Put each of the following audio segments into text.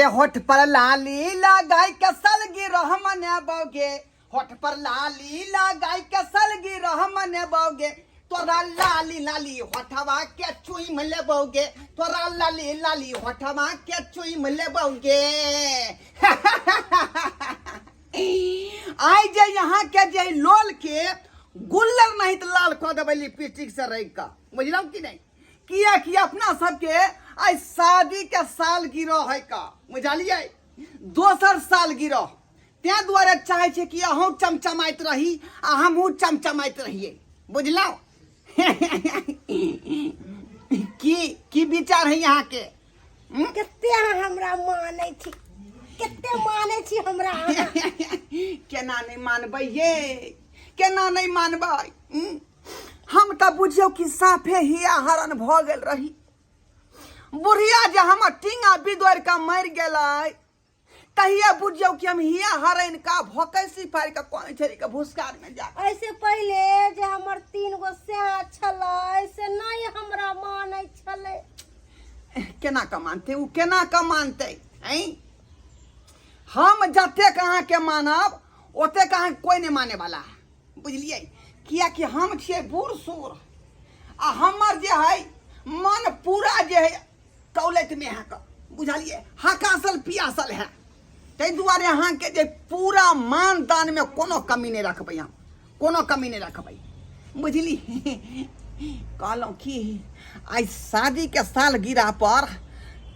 होठ पर लाली लगाई के सलगी रह मनेबोगे, होठ पर लाली लगाई के सलगी रह मनेबोगे, तोरा लाली लाली होठवा के चुइम लेबोगे, तोरा लाली लाली होठवा के चुइम लेबोगे। आइ जे यहाँ के जे लोल के गुल्लर नहीं तऽ लाल कऽ देबै लिपस्टिक से रंग कऽ, बुझलहुँ कि नहि? किएकि अपना सबके आइ शादी के साल गिरह है का, बुझलियै? दोसर साल गिरह, ताहि दुआरे चाहै छियै कि अहूँ चमचमाइत रही आ हमहूँ चमचमाइत रहियै, बुझलहुँ? की की विचार है अहाँके? कते अहाँ हमरा मानै छी, कते मानै छी हमरा अहाँ? केना नहि मानबै ये, केना नहि मानबै? हम तऽ बुझियौ कि साफे हिया हरण भऽ गेल रही। बुढ़िया जे हमर टींगा बिदोरि कऽ मरि गेलै तहिया बुझियौ कि हम हिया हरण का भोकैसी फाड़ि कऽ कोन छेड़ी कऽ भुसकार में जा। ऐसे पहिले जे हमर 3 गो स्याह छलै से नहि हमरा मानै छलै। केना कऽ मानतै ओ, केना कऽ मानतै? ऐं हम जतेक अहाँके मानब ओतेक अहाँके कोइ नहि माने वाला है, बुझलियै? किएकि हम छियै बूढ़ सूढ़ आ हमर जे है मन पूरा जे है कौलैतमे अहाँके, बुझलियै? हकासल पियासल है, ताहि दुआरे अहाँके जे पूरा मान दानमे कोनो कमी नहि रखबै हम, कोनो कमी नहि रखबै, बुझली? कहलहुँ कि आइ शादीके सालगिरह पर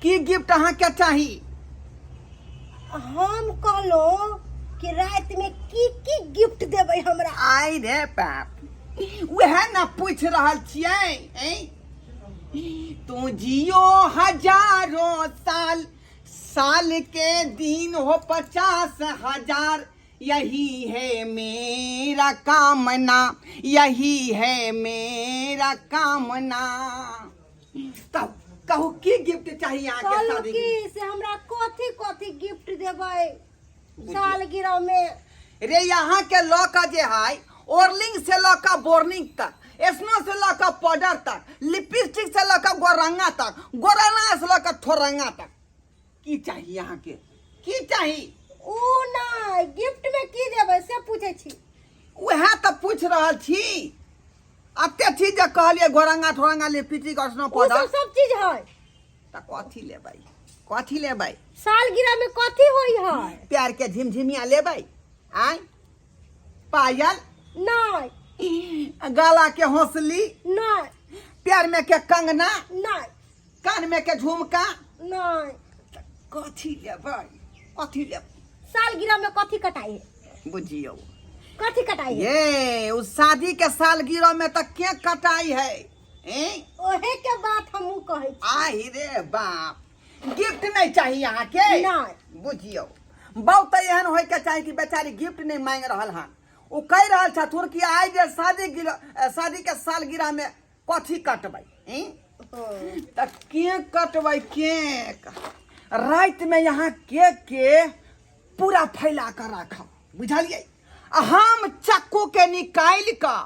की गिफ्ट अहाँके चाही? हम कहलहुँ कि रातिमे की की गिफ्ट देबै हमरा? आइ रे बाप, वएह ने पूछि रहल छियै। ऐं तू जियो हजारों साल, साल के दिन हो 50,000, यही है मेरा कामना, यही है मेरा कामना। तब कहू की गिफ्ट चाहिए अहाँके कहलहुँ शादी की से हमरा कथी कथी गिफ्ट देबै सालगिरह में? रे यहाँ के लऽ कऽ जे है ओरलिंग से लऽ कऽ बोर्निंग तक, एसनो से लऽ कऽ पाउडर तक, लिपस्टिक से लऽ कऽ गोरंगा तक, गोरंगा से लऽ कऽ थोरंगा तक, की चाहिए अहाँके? की चाही? उ नहि, गिफ्ट में की देबै से पूछै छी। उएह तऽ पूछि रहल छी। अते चीज जे कहलियै गोरंगा थोरंगा लिपस्टिक एसनो उ पाउडर सब सब चीज है। तऽ कथी लेबै, कथी लेबै? सालगिरह में कथी होई है? प्यार के झिमझिमिया लेबै? आय पायल? नहीं। गला के हौसली? नहीं। प्यार में के कंगना? नहीं। कान में के झुमका? नहीं। कथी लेबै, कथी लेबै? सालगिरह में कथी कटाई है? बुझियौ कथी कटाई है? ये उस शादी के सालगिरह में तऽ के कटाई है? ए? ओहे के बात हमहूँ कहै छी। आहि रे बाप, गिफ्ट नहीं चाहिए अहाँके? नहीं। बुझियौ बहुत एहन होय के चाही कि बेचारी गिफ्ट नहीं मांग रहल हन, ओ कहि रहल छथुन कि आइ जे शादी के सालगिरह में कथी कटबै? ई? तऽ केक कटबै, केक राति में यहाँ केक के पूरा फैला कऽ राखब, बुझलियै? आ हम चक्कू के निकालि कऽ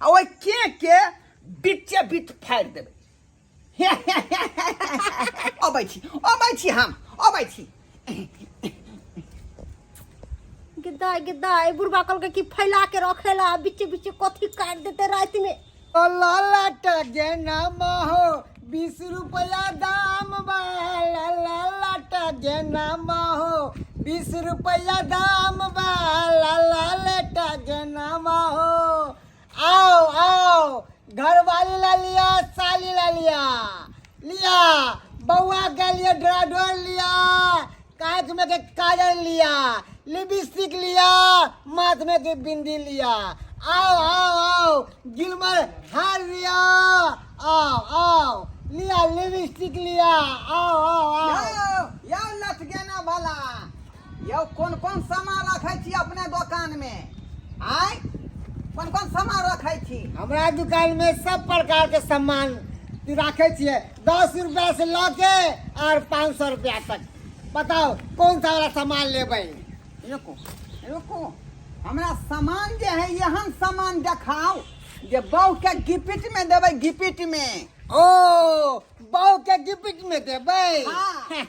आ ओहि केक के बीचे बीच फाड़ि देबै। अबै छी, अबै छी, हम अबै छी। गिद्दा गिद्दा, ए बुढ़बा कहलकै कि फैला के रखेला, बीचे बीचे कथी काटि देतै राति में। ओ लाला टगेना माहो 20 रुपया दाम बा, लाला टगेना माहो 20 रुपया दाम बा, लाला टगेना माहो। आओ आओ घरवाली ला लिया, साली ला लिया, लिया बउआ के लिए ड्राडोर लिया, कांच में के काजल लिया, लिपस्टिक लिया, माथ में के बिंदी लिया। आओ आओ आओ गिलमर हार लिया, आओ आओ लिया लिपस्टिक लिया, आओ आओ आओ। यौ, यौ लटगेना वाला, यौ कोन कोन सामान रखै छी अपने दोकान में? आय कोन कोन सामान रखै छी? हमरा दुकान में सब प्रकार के सामान राखै छियै, 10 रुपया से लऽ के और 500 रुपया तक। बताओ कौन सा वाला सामान लेबै? रुको रुको, हमरा सामान जे है एहन सामान देखाउ जे बहू के गिफ्ट में देबै, गिफ्ट में। ओ बहू के गिफ्ट में देबै? हाँ।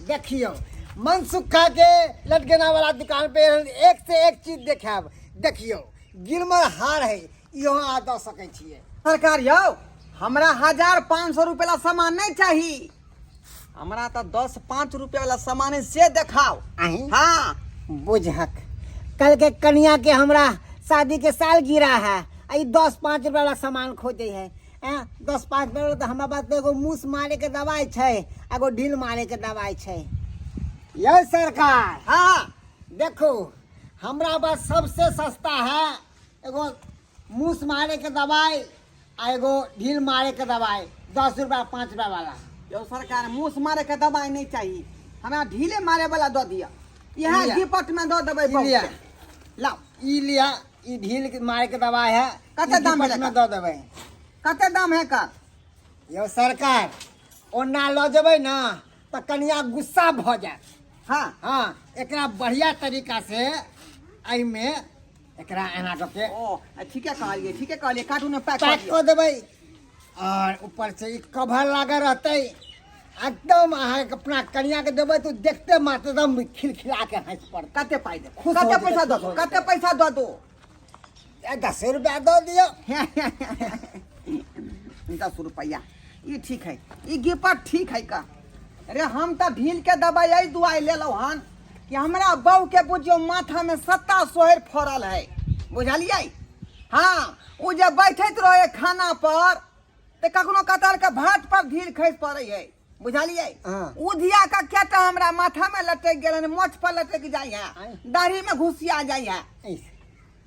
देखियौ मनसुखा के लटगेना वाला दुकान पे एक से एक चीज देखायब। देखियौ गिरमर हार है, इहो अहाँ दऽ सकै छियै। सरकार यौ, हमरा 1500 रुपया वाला सामान नहीं चाही, हमरा तो 10-5 रुपया वाला सामान है से देखाओ। अहीं? हाँ। बुझक कल के कनिया के हमरा शादी के साल गिरा है, आ ई 10-5 रुपया वाला सामान खोजे है। 10-5 रुपया वाला तो हमरा पास एगो मूस मारे के दवाई छै, एगो ढील मारे के दवाई छै। यौ सरकार। हाँ। देखो हमरा पास सबसे सस्ता है एगो मूस मारे के दवाई आ एगो ढील मारे के दवाई, 10 रुपया 5 रुपया वाला। यौ सरकार, मूस मारे के दवाई नहीं चाहिए, हमरा ढीले मारे वाला दऽ दिअ। इएह लिअ। गिपट में दऽ देबै। ई लिअ। बहुते। लाउ। ई लिअ, ई ढील के मारे के दवाई है। कते ई दाम गिपट भेलै में एकर? दऽ देबै। कते दाम है एकर? यौ सरकार, ओना लऽ जेबै ने तऽ कनिया गुस्सा भऽ जायत। हाँ। हाँ, एकरा बढ़िया तरीका से एहिमे एकरा एना कऽ के ओ ठीके कहलिए, ठीके कहलिए, कार्टून में पैक पैक कऽ देबै और ऊपर से ई कवर लागल रहतै। एकदम अहाँ अपना कनिया के देबै तऽ देखते मात्र एकदम खिलखिला के हँसि पड़तै। कते पाइ देब? खुश हो कते जेतै, पैसा दऽ खुश हो दू? कते जेतै। पैसा दऽ दू? 10 रुपया दऽ दियौ। 10 रुपया ई ठीक है, ई गिपट ठीक है का। अरे हम तऽ ढील के दवाई एहि दुआरे लेलहुँ हन कि हमरा बहू के बुझियौ माथा में 7 सोहर फड़ल है, बुझलियै? हाँ, ओ जे बैठैत रहे खाना पर तऽ कखनो कतार के भात पर ढील खसि पड़ै है, बुझलियै? हाँ। ओ धिया का केटा हमरा माथा में लटकि गेल हन, मोछ पर लटकि जाइ है, आँय। दाढ़ी में घुसिया जाइ है। ऐसे।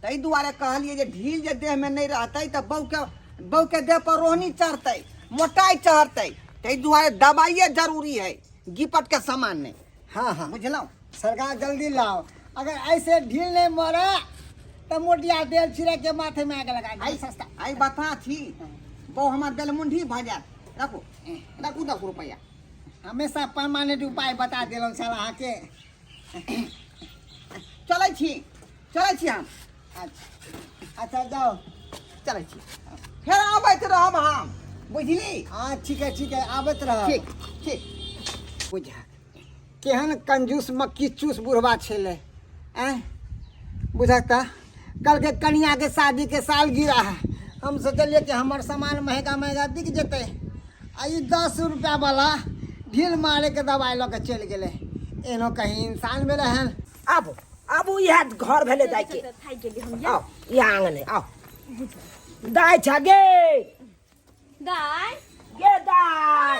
ताहि दुआरे कहलियै जे ढील जे देहमे नहि रहतै तऽ बहूके देह पर रोहनी चढ़तै, मोटाइ चढ़तै। ताहि दुआरे दबाइए जरूरी है, गिपट के सामान नहि। हाँ हाँ। बुझलहुँ? सरकार जल्दी लाओ, अगर ऐसे ढील नहीं मरे तो मोटिया तेल छिड़क के माथे में आके लगा आई सस्ता। आई बता छी बहु हमर बेलमुंडी भऽ जायत। रखू रखू 10 रुपया। हमेशा परमानेंट उपाय बता देलहुँ साला अहाँके। चलै छी, चलै छी हम। अच्छा अच्छा जाओ। चलै छी, फेर आबैत रहब हम, बुझली? हाँ ठीक है, ठीक है, आबैत रहब। ठीक ठीक। बुझा केहन कंजूस मक्की चूस बुढ़वा छलै। आँय बुझक तऽ कल के कनिया के शादी के साल गिरा है, हम सोचलिए कि हमर सामान महंगा महंगा बिक जेतै, आ ई 10 रुपया वाला ढील मारे के दवाई लऽ के चलि गेलै। एहनो कहीं इंसान भेलै हन। आबू आबू, इएह घर भेलै दाइ के। थाकि गेली हम। आउ, इएह आंगन है, आउ। दाइ छ गे? दाइ गे दाइ,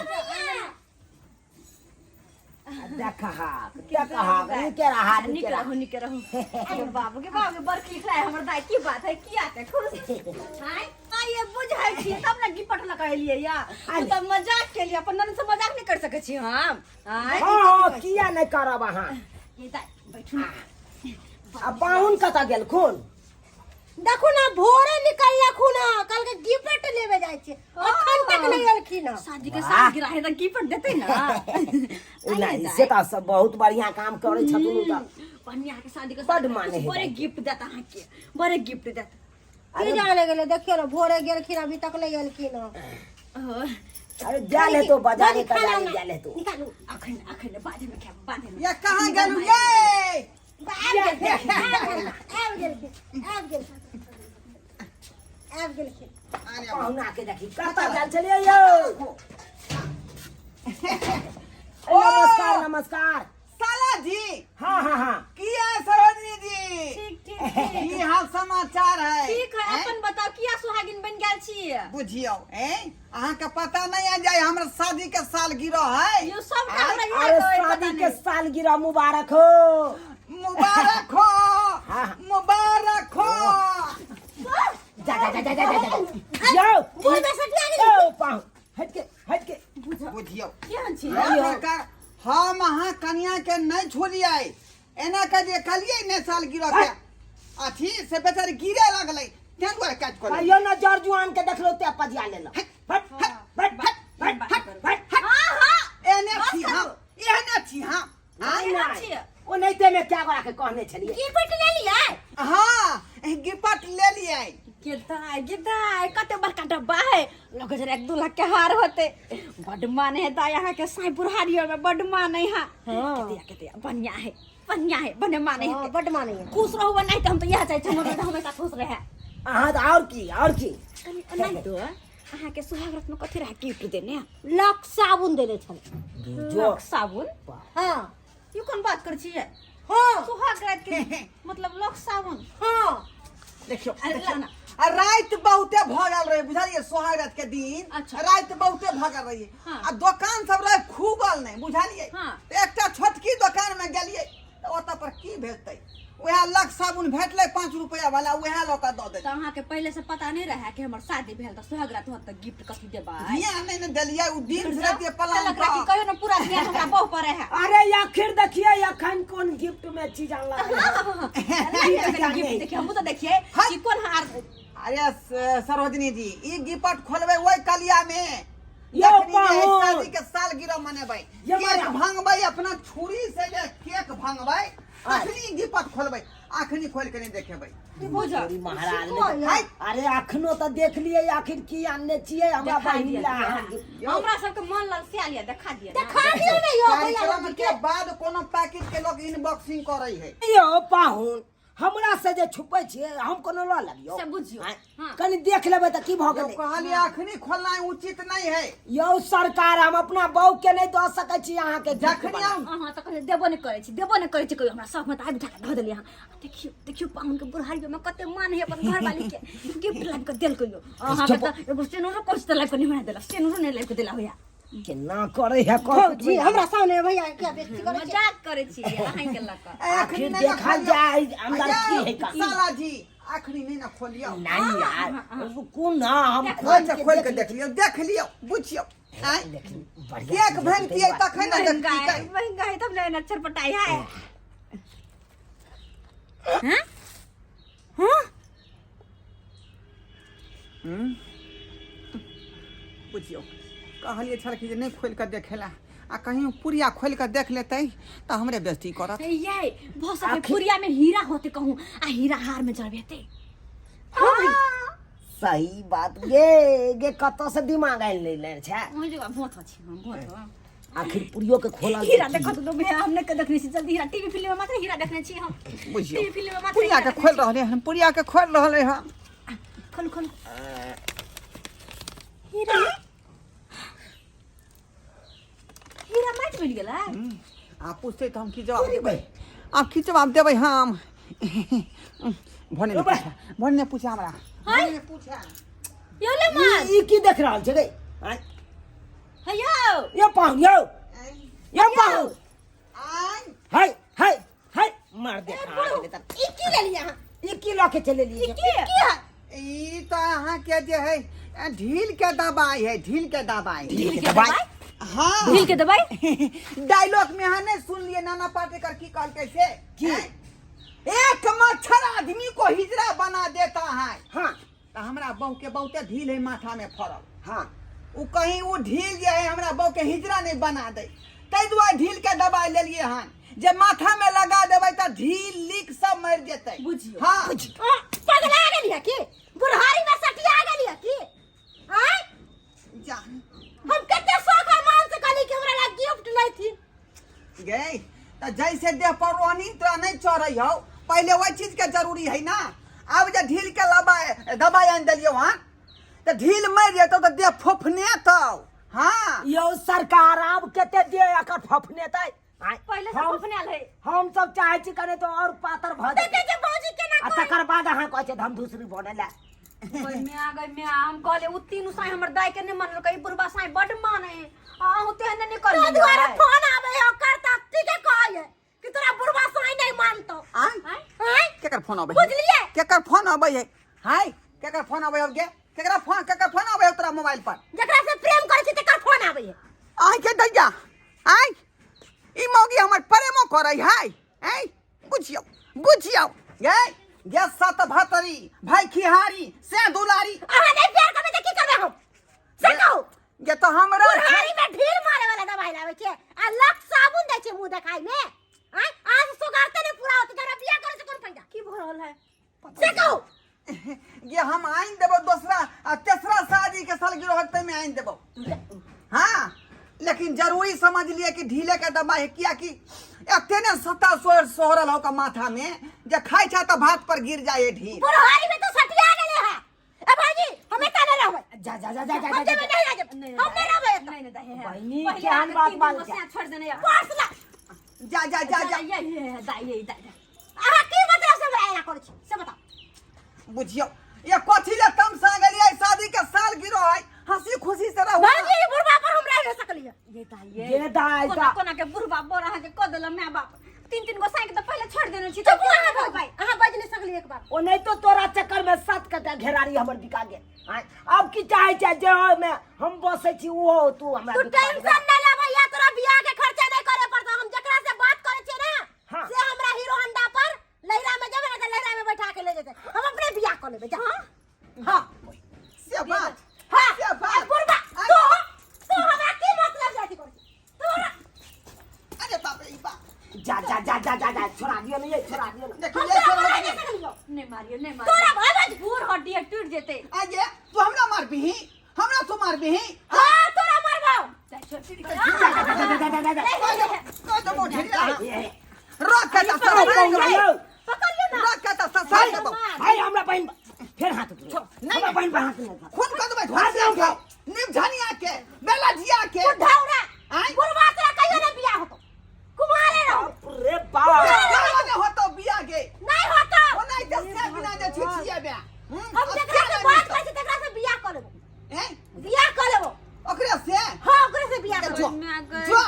देखहाक देखहाक, नीके रहा, नीक नीके रहा। रहू, नीक रहू। अरे बाबू के बाबू के बड़ लिखला है हमर दाइ, की बात है, किया के खुश हाय आइए बुझै छी तब ने गिपट लऽ के एलियै या ओ तऽ मजाक केलियै, अपन ननद से मजाक नहि कर सकै छी हम। आँय? हँ हँ, किया नहि करब अहाँ। ये दाइ बैठू ने। आ पाहुन कतऽ गेलखुन? देखू ना भोरे निकललखुन हँ, कल के गिफ्ट लेवे जाइ छै, अखन तक नहि एलखिन हँ। शादी के साल गिरा है तऽ गिफ्ट देतै ना। ओ नहि, से तऽ सब बहुत बढ़िया काम करै छथुन ओ तऽ। बढ़िया के शादी के बड माने है बड़े दाइ। गिफ्ट देत अहाँके, बड़े गिफ्ट देत। अरे की जाने गेलै, देखियौ ने भोरे गेलखिन अभी तक नहि एलखिन हँ। अरे जाल है तो बाजारे दादी, खाना तजारे ना। जाल है तो। निकालू अखन, अखन बादे में खायब, बादे में। या कहाँ गेलू ये? आबि गेलखिन, आबि गेलखिन, आबि गेलखिन, आबि गेलखिन। अरे पहुना के देखी कतऽ गेल छलियै यौ? नमस्कार नमस्कार साला जी। हाँ हाँ हाँ। की है सरोजनी जी? ठीक ठीक ठीक। की हाल समाचार है? ठीक है। हैं? अपन बताओ, किया सुहागिन बन गेल छी? बुझियौ अहाँ के पता नहीं आ जाए हमरा शादी के साल गिरो है। यो सब हमरा इएह अरे कहै, पता शादी के नहीं। सालगिरह मुबारक हो। मुबारक हो। हाँ, हाँ। मुबारक हो। जा जा जा जा जा जा जा। यौ बोल बे सटिया गेली। ओ पाहुन हट के हट के। बुझियौ केहन छी? सरकार, हम अहाँ कनिया के नहीं छोड़ियै, एना के जे कहलियै ने साल गिरह के अथी से बेचारी गिरे लगलै, तें दुआरे काटि कऽ लेलियै। कहियो न जर जुआन के देखलो ते पजिया लेलो। हट हट हट हट हट हट हट। हाँ हाँ। एहने छी हम, एहने छी हम। नहीं, केहन नहीं। छी? ओनाहिते में क्या गोरा के कहने छलियै। गिफ्ट ले लियै? हाँ, गिफ्ट ले लियै। के दाय गे दाय कते बड़का डब्बा है लगे जरा 1-2 लाख के हार होते बड माने है दाय अहाँ के साई बुढ़ारी में बड माने है। हाँ। केते केते बढ़िया है बढ़िया है बने माने है। हाँ, बड माने है। खुश रहू नहीं तो हम तो यह चाहे छी, हमर बेटा हमेशा खुश रहे। अहाँ तऽ और की और की कनी नहीं तो अहाँ के सुहाग रात में कथी रहे गिफ्ट देने? लक साबुन देने छलै। जो लक साबुन? हाँ। ई कोन बात कर छियै? हाँ। सुहाग रात के मतलब लक साबुन? हाँ। देखियौ, अरे देखियौ। ला ना। आ राति बहुते भऽ गेल रहे बुझलियै, सोहाग रात के दिन। अच्छा। राति बहुते भऽ गेल रहे। हाँ। आ दोकान सब रहे खुगल नहि बुझलियै। हाँ। तऽ एकटा छोटकी दोकान में गेलियै तऽ ओतऽ पर की भेटतै, वएह लक साबुन भेटलै 5 रुपया वाला, वएह लऽ कऽ दऽ देलियै। तऽ अहाँके पहिले से पता नहि रहै कि हमर शादी भेल तऽ सोहाग रात होत तऽ गिफ्ट कथी देबै? ध्यान नहि ने देलियै, उ दिन से रातिये पलान कहलक राखी पर। कहियो ने पूरा ध्यान हमरा बहु पर रहै। अरे आखिर देखिए अखन कोन गिफ्ट में चीज आनलक। गिफ्ट देखिए, हमहूँ तऽ देखिए हाँ। कि कोन हार। अरे सरोजनी जी, ई गिफ्ट खोलबै ओहि कलिया में यौ जखनी जे है पाहुन। शादी के साल गिरह मनेबै, ये केक मारा। भंगबै अपना छुरी से जे केक भंगबै तखनी गिफ्ट खोलबै, अखनी खोल के नहीं देखेबै। बुझल। महाराज कोई हाय। अरे अखनो तऽ देख लियै आखिर की आनने छियै हमरा देखा बहिन दिअ, ला अहाँ देखा। हमरा सबके मन ललसिया लिअ, देखा दिअ ना। देखा दियौ ने यौ भैया कार्यक्रम के बाद कोनो पैकेट के लोग इनबॉक्सिंग करै है। यौ पाहुन, हमरा से जे छुपै छियै हम कोनो लऽ लगियौ से बुझियौ। आँय? हाँ। कनि देख लेबै तऽ की भऽ यौ गेलै? कहलियै अखनी खोलनाइ उचित नहि है। यौ सरकार, हम अपना बहू के नहि दऽ सकै छी अहाँके gift जखनी बला। हम अहाँ तऽ कहियो देबो नहि करै छी, देबो नहि करै छी कहियो हमरा शौक में तऽ आबि उठा कऽ धऽ देलियै अहाँ। देखियौ देखियौ पाहुन के बुढ़ारी में कते मान है, अपन घरवाली के गिफ्ट लाबि कऽ देलकै यौ। अहाँके तऽ एगो सेनुरो कोच तऽ लाबि कऽ नहि बना देलक, सेनुरो नहि लाबि कऽ देला होइया। केना करै है भौजी हमरा सामने भैया किया बेइज्जती करै छै? मजाक करै छी अहाँ के लऽ कऽ। ए, अखनी आखिर नहि ने देखल खोलियौ। जाय अंदर की है का। साला जी अखनी नहि ने खोलियौ। नहीं यार रुकू ना, हम खोल अच्छा के खोल के देख देख लियौ, देख लियौ, बुझियौ। आँय? लेकिन बढ़िया केक भंगतियै तखन ने देखतियै। महंगाई महंगाई तब ने एना चरपटाई है। हाँ? हाँ? बुझियौ कहलियै छल कि जे नहि खोलि कऽ देखेला, आ कहीं पुरिया खोलि कऽ देख लेतै तऽ हमरे बेइज्जती करत। ये भऽ सकै पुरिया में हीरा होते कहूँ, आ हीरा हार में जड़बेते। सही बात गे गे, कतऽ से दिमाग आनि लेने छै? वही जगह भोथ अछि, हम भोथ। आखिर पुरियो के खोलल हीरा देखी। देखो तो भैया, हमने के देखने छी जल्दी हीरा टीवी फिल्म में मात्र हीरा देखने छी हम। बुझियौ टीवी फिल्म में मात्र पुरिया के हीरा खोलि रहलै हन, पुरिया के खोलि रहलै हन। खोलू खोलू हीरा हीरा माटि बनि गेलै। आ पूछतै तऽ हम की जवाब देबै? आब की जवाब देबै हम? भने ने पूछा, भने ने पूछा हमरा, भने ने पूछा। यौ ले मार। ई की देख रहल छै गे? आँय? हे यौ यौ पाहुन, यौ यौ पाहुन, आँय? हाय हाय हाय, मार दे खा के तऽ। ई की लेलियै अहाँ? ई की लऽ के चलेलियै? ई की है? ई तऽ अहाँके जे है ढील के दबाई है, ढील के दबाई। ढील के दबाई? हाँ। ढील के दबाई? डायलॉग में अहाँ नहीं सुनलिए नाना पाटेकर की कहलकै से? की? हैं? एक मच्छर आदमी को हिजड़ा बना देता है। हाँ। तऽ हमरा बहू के बहुते ढील है माथा में फड़ल। हाँ। उ कहीं उ ढील जे है हमरा बहू के हिजड़ा नहीं बना दे, ताहि दुआरे ढील के दबाई लेलिए हन, जे माथा में लगा देबै तऽ ढील लीक सब मरि जेतै। बुझियौ। हाँ। पगला गेलियै की? बुढ़ारी में सटिया गेलियै की? आँय? जा। हम कते शौक अरमान से कहली कि हमरा ला गिफ्ट लैथिन। गे तऽ जैसे देह पर रोहनी तोरा नहीं चढ़ै हौ, पहिले ओहि चीज के जरूरी है ना। आब जे ढील के दबाई आनि देलियौ हन तऽ ढील मरि जेतौ तऽ देह फोफनेतौ। हाँ। यौ सरकार, आब कते देह एकर फफनेतै? आँय? पहिले से फफनायल है। हम सब चाहे छी कने तो और पातर भऽ जेतै। देखै छियै भौजी केना आ तकर बाद अहाँ कहै छियै हम दूसरी बनै लए। गई म्या, गई म्या, हम कहले उ तीनू साई हमर दाई के नहीं मानलकै, ई बुढ़बा साई बड माने, आ अहूँ तेहने निकल तोरा दुआरे फोन आबै है ओकर तऽ ठीके कहै कि तोरा बुढ़बा साई नहीं मानतौ। आँय? आँय? केकर फोन अबै है? बुझलियै? केकर फोन अबै है? हाय, केकर फोन अबै है गे? केकरा फोन, केकर फोन अबै है तोरा मोबाइल पर? जकरा से प्रेम करै छी तकर फोन आबै है। आँय के दैया, आँय ई मौगी हमर प्रेमो करै है। आँय बुझियौ बुझियौ गे गे सत भतरी भाई खिहारी से दुलारी। अहाँ नहीं प्यार करबै तऽ की करबै हम से कहू? गे तऽ हमरा बुढ़ारी में ढील मारे वाला दवाई लाबै छै आ लक साबुन दै छै मुंह देखाई में। आँय आज सुगारते नहीं पूरा होते, तोरा बियाह करे से कोन फायदा? की भऽ रहल है से कहू? जे हम आनि देबो दोसरा आ तेसरा शादी के सालगिरह होतै में आनि देबो। हाँ, लेकिन जरूरी समझ लिए कि ढीले के दबाई है, किया कि एते ने सत्ता सोहर सोहरल हो का माथा में जे खाई छा तो भात पर गिर जाए ढील। बुढ़ारी में तो सटिया गेले है। ए भाईजी, हम एता नहीं रहबै। जा जा जा जा जा हम जा जेबै नहीं रहबै, हम नहीं रहबै एता। नहीं नहीं दाई है बहिनी, पहिले केहन अहाँके बात तीन बाजै दिन छै? गोसिया छोड़ि देने यऽ। पर्स ला। जा जा जा जा। यही है दाई, यही दाई। अहाँ की मतलब से हमरा एना करै छी से बताउ। बुझियो ये कथी ले तमसा गेलियै, शादी के साल गिरो है, हंसी खुशी से रहू। भाईजी, ई बुढ़बा पर हम रह नहीं सकलियै। ये दाई ये ये दाई कोना दा कोना के बुढ़बा बोर अहाँके कऽ देलक माय बाप। तीन तीन गो साइक तऽ पहिले छोड़ि देने छी। चुप अहाँ भाई, भाई अहाँ बाजि नहीं सकलियै एक बार। ओ नहीं तो तोरा चक्कर में 7 कटा घेरारी हमर बिका गेल। आँय, अब की चाहे छै जे ओहिमे हम बसै छी ओहो तू हमरा तू बिका देबे। टेंशन नहीं ले भैया, तोरा बियाह के खर्चा नहीं करे पड़ता। हम जकरा से बात करे छियै ना, हाँ। से हमरा हीरो होंडा पर लहरा में जेबै ना तऽ लहरा में बैठा के ले जेतै। हम अपने बियाह कऽ लेबै। जा। हाँ, से बात। हाँ, से बात। ए बुढ़बा, तू तू हमरा की मतलब जाति करै छी? तू हमरा अरे बाप रे, ई बाप। जा जा जा जा जा जा, छोड़ा दियो ने ये, छोड़ा दियो ने। देखियौ, हम ये तोरा छोड़ा मारि दियौ। नहि सकलियौ। नहीं मारियो, नहीं मारियो। तोरा भाई बाज। बूढ़ हड्डी है, टूट जेतै। आजे तू हमरा मारबिही, हमरा तू मारबिही? हाँ, तोरा मारबौ। दाई, छोड़। जा जा जा जा जा जा। कह देबौ ढेरिया। ये, रख के तऽ पकड़ ससारि देबौ। लियौ। पकड़ियो ना। रख के तऽ ससारि देबौ। भाई हमरा बहिन फेर हाथ उठो। नहीं, हमरा बहिन पर हाथ नहीं उठा। खून कऽ देबै। हाथ नहीं उठाओ। निमझनिया के बेलजिया के बुढ़ौरा। आँय? बुढ़वा तोरा कहियो नहीं बियाह होतो, कुमारे रहो। बाप रे बाप। कहियो नहि होतौ बियाह गे। नहीं होतो। ओनाहिते से बिना जे छिछिएबे। हम जकरा से बात करै छी तकरा से बियाह कऽ लेबो। हैं? बियाह कऽ लेबो। ओकरे से? हाँ, ओकरे से बियाह कऽ जो लेबो। जो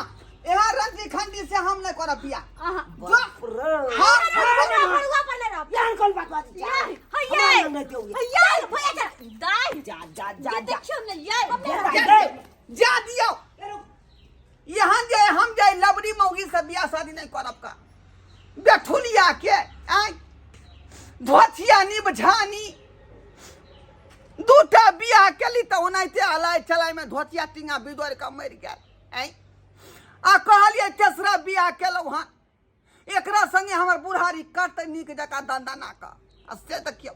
यहाँ रंजी खंडी से हम नहीं करब बियाह। अहाँ जो बाप रे। हाँ, हमरा बड़ुआ पर ले रहब। एहन कोन बात बाजै छै? यार, हमरा हैया। लग नहि देऊ। हैया, भैया चल। दाई। जा जा जा ये जा। देखियो ने ये। जा, जा, जा दियो यहाँ जे हम जे लबड़ी मौगी से बियाह शादी नहीं करब का बेठुलिया के आय धोथिया निबझानी दूटा बियाह केली तऽ ओनाहिते अलाय चलाय में धोतिया टींगा बिदोरि कऽ मरि गेल। आँय, आ कहलियै तेसरा बियाह केलहुँ हँ, एकरा संगे हमर बुढ़ारी कटतै नीक जकाँ दनदना कऽ, आ से देखियौ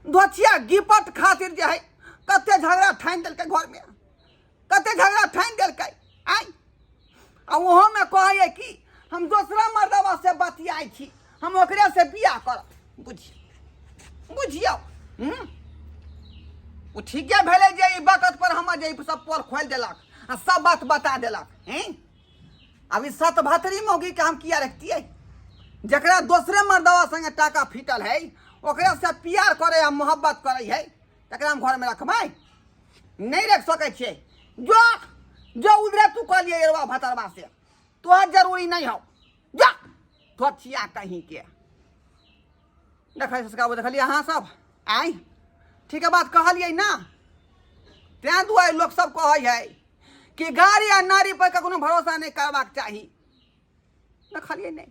धोतिया गिपट खातिर जे है कते झगड़ा ठानि देलकै घरमे, कते झगड़ा ठानि देलकै। आँय, आ ओहोमे कहैए कि हम दोसरा मर्दवा से बतियाइ छी, हम ओकरे से बियाह करब। बुझियौ बुझियौ ओ ठीके भेलै जे ई बकत पर हमर जे ई सब पोल खोलि देलक आ सब बात बता देलक। हैं, अब ई सतभतरी मौगी के हम किया रखतियै? जकरा दोसरे मर्दवा संगे टाका फीटल है, ओकरा से प्यार करे आ मोहब्बत करे है, तकरा हम घरमे रखबै नहीं रख सकै छियै। जो जो उधरे तू कहलियै एरवा भतरवा से तोहर जरूरी नहीं हो, जा धोथिया कहीं के। देखै ससुराबो देखलियै अहाँ सब आँय, ठीक है बात कहलियै ना? तें दुआरे लोक सब कहै है कि गाड़ी आ नारी पर कखनो भरोसा नहीं करबाक चाही। देखलियै नहि,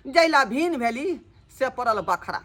जैला भीन भेली से पड़ल बखरा।